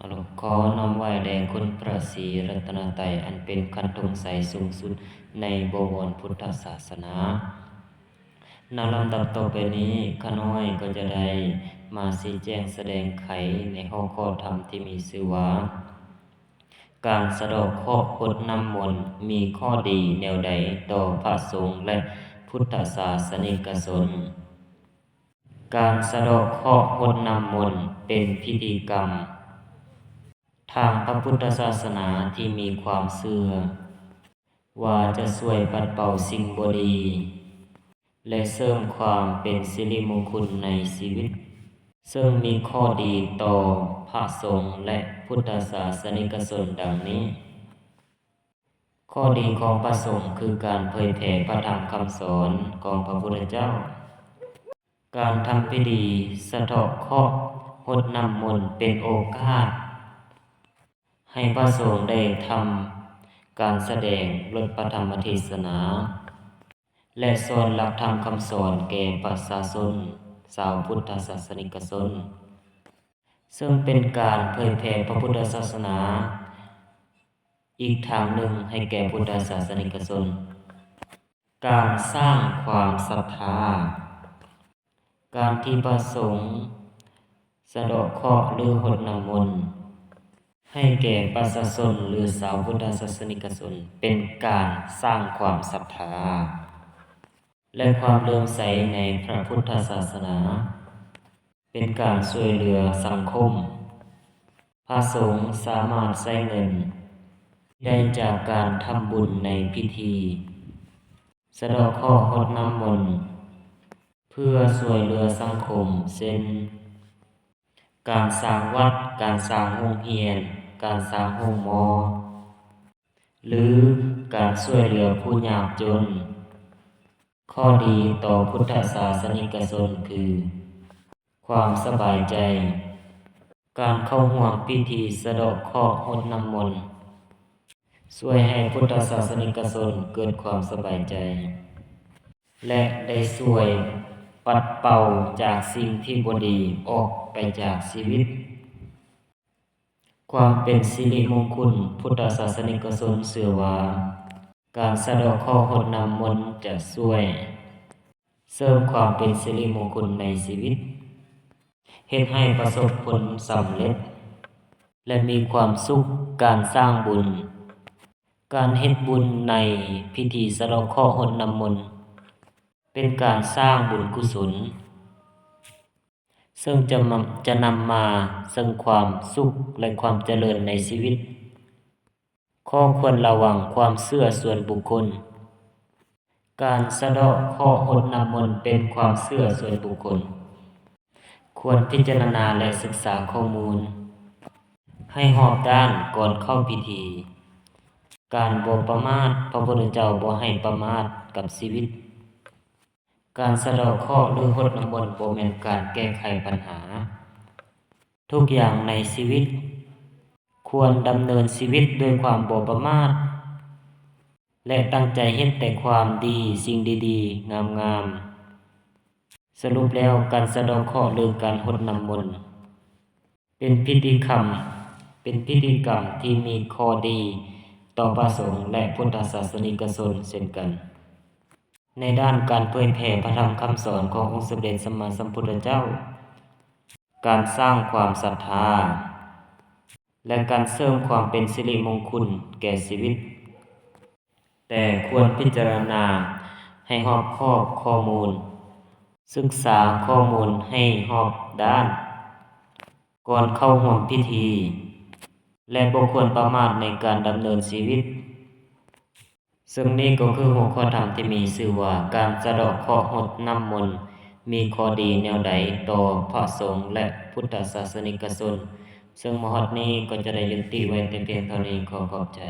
ຂໍນ້ອມໄຫວ້ແດ່ຄຸນພະສີລັດຕະນະໄຕ ອັນເປັນຂັນທຸງໄສສູງສຸດໃນບໍວອນພຸດທະສາສະໜາ. ໃນລຳດັບຕໍ່ໄປນີ້ ຂ້ານ້ອຍກໍຈະໄດ້ມາຊີ້ແຈງສະແດງໄຂໃນຫົວຂໍ້ທຳທີ່ມີຊື່ວ່າ ການສະເດາະເຄາະຫົດນ້ຳມົນມີຂໍ້ດີແນວໃດຕໍ່ພະສົງ ແລະ ພຸດທະສາສະນິກະຊົນ? ການສະເດາະເຄາະຫົດນ້ຳມົນເປັນພິທີກຳທາງພະພຸດທະສາສະໜາທີ່ມີຄວາມເຊື່ອວ່າຈະຊ່ວຍປັດເປົ່າສິ່ງບໍ່ດີ ແລະ ເສີມຄວາມເປັນສິລິມຸງຄຸນໃນຊີວິດ, ເຊິ່ງມີຂໍ້ດີຕໍ່ພະສົງ ແລະ ພຸດທະສາສະນິກະຊົນດັ່ງນີ້. ຂໍ້ດີຂອງພະສົງຄືການເຜີຍແຜ່ພະທຳຄຳສອນຂອງພະພຸດທະເຈົ້າ. ການທຳພິທີສະເດາະເຄາະຫົດນ້ຳມົນເປັນໂອກາດໃຫ້ພະສົງໄດ້ທຳການສະແດງລົດພະທຳມະເທດສະໜາ ແລະ ສອນຫຼັກທຳຄຳສອນແກ່ປະຊາຊົນຊາວພຸດທະສາສະນິກະຊົນ, ເຊິ່ງເປັນການເຜີຍແຜ່ພະພຸດທະສາສະໜາ ອີກທາງໜຶ່ງໃຫ້ແກ່ພຸດທະສາສະນິກະຊົນ. ການສ້າງຄວາມສັດທາ. ການທີ່ພະສົງສະເດາະເຄາະ ຫຼື ຫົດນ້ຳມົນໃຫ້ແກ່ປະຊາຊົນ ຫຼື ຊາວພຸດທະສາສະນິກະຊົນ ເປັນການສ້າງຄວາມສັດທາ ແລະ ຄວາມເຫຼື້ອມໃສໃນພະພຸດທະສາສະໜາ. ເປັນການຊ່ວຍເຫຼືອສັງຄົມ. ພະສົງສາມາດໃຊ້ເງິນໄດ້ຈາກການທຳບຸນໃນພິທີສະເດາະເຄາະຫົດນ້ຳມົນ ເພື່ອຊ່ວຍເຫຼືອສັງຄົມ ເຊັ່ນ ການສ້າງວັດ, ການສ້າງໂຮງຮຽນ, ການສ້າງໂຮງໝໍ ຫຼື ການຊ່ວຍເຫຼືອຜູ້ຍາກຈົນ. ຂໍ້ດີຕໍ່ພຸດທະສາສະນິກະຊົນຄື ຄວາມສະບາຍໃຈ. ການເຂົ້າຮ່ວມພິທີສະເດາະເຄາະຫົດນ້ຳມົນ ຊ່ວຍໃຫ້ພຸດທະສາສະນິກະຊົນເກີດຄວາມສະບາຍໃຈ ແລະ ໄດ້ຊ່ວຍປັດເປົ່າຈາກສິ່ງທີ່ບໍ່ດີອອກໄປຈາກຊີວິດ. ຄວາມເປັນສິລິມຸງຄຸນ, ພຸດທະສາສະນິກະຊົນເຊື່ອວ່າ ການສະເດາະເຄາະຫົດນ້ຳມົນຈະຊ່ວຍເສີມຄວາມເປັນສິລິມຸງຄຸນໃນຊີວິດ, ເຮັດໃຫ້ປະສົບຜົນສຳເລັດ ແລະ ມີຄວາມສຸກ. ການສ້າງບຸນ. ການເຮັດບຸນໃນພິທີສະເດາະເຄາະຫົດນ້ຳມົນ ເປັນການສ້າງບຸນກຸສົນ ເຊິ່ງຈະມາ, ຈະນຳມາເຊິ່ງຄວາມສຸກ ແລະ ຄວາມຈະເລີນໃນຊີວິດ. ຂໍ້ຄວນລະວັງ, ຄວາມເຊື່ອສ່ວນບຸກຄົນ. ການສະເດາະເຄາະຫົດນ້ຳມົນເປັນຄວາມເຊື່ອສ່ວນບຸກຄົນ. ຄວນພິຈາລະນາ ແລະ ສຶກສາຂໍ້ມູນໃຫ້ຮອບດ້ານກ່ອນເຂົ້າພິທີ. ການບໍ່ປະໝາດ, ພະພຸດທະເຈົ້າບໍ່ໃຫ້ປະໝາດກັບຊີວິດ. ການສະເດາະເຄາະ ຫຼື ຫົດນ້ຳມົນບໍ່ແມ່ນການແກ້ໄຂບັນຫາ. ທຸກຢ່າງໃນຊີວິດຄວນດຳເນີນຊີວິດດ້ວຍຄວາມບໍ່ປະໝາດ ແລະ ຕັ້ງໃຈເຮັດແຕ່ຄວາມດີ, ສິ່ງດີໆ, ງາມໆ. ສະຫຼຸບແລ້ວ, ການສະເດາະເຄາະ ຫຼື ການຫົດນ້ຳມົນ ເປັນພິທີກຳ, ເປັນພິທີກຳທີ່ມີຂໍ້ດີຕໍ່ພະສົງ ແລະ ພຸດທະສາສະນິກະຊົນເຊັ່ນກັນ. ໃນດ້ານການເຜີຍແຜ່ພະທຳຄຳສອນຂອງອົງສົມເດັດສຳມາສຳພຸດທະເຈົ້າ, ການສ້າງຄວາມສັດທາ ແລະ ການເສີມຄວາມເປັນສິລິມຸງຄຸນແກ່ຊີວິດ, ແຕ່ຄວນພິຈາລະນາໃຫ້ຮອບຄອບຂໍ້ມູນ, ສຶກສາຂໍ້ມູນໃຫ້ຮອບດ້ານ ກ່ອນເຂົ້າຮ່ວມພິທີ ແລະ ບໍ່ຄວນປະໝາດໃນການດຳເນີນຊີວິດ. ເຊິ່ງນີ້ກໍຄືຫົວຂໍ້ທຳທີ່ມີຊື່ວ່າ ການສະເດາະເຄາະຫົດນ້ຳມົນມີຂໍ້ດີແນວໃດຕໍ່ພະສົງ ແລະ ພຸດທະສາສະນິກະຊົນ. ເຊິ່ງມາຮອດນີ້ກໍຈະໄດ້ຍຸຕິໄວ້ແຕ່ພຽງເທົ່ານີ້. ຂໍຂອບໃຈ.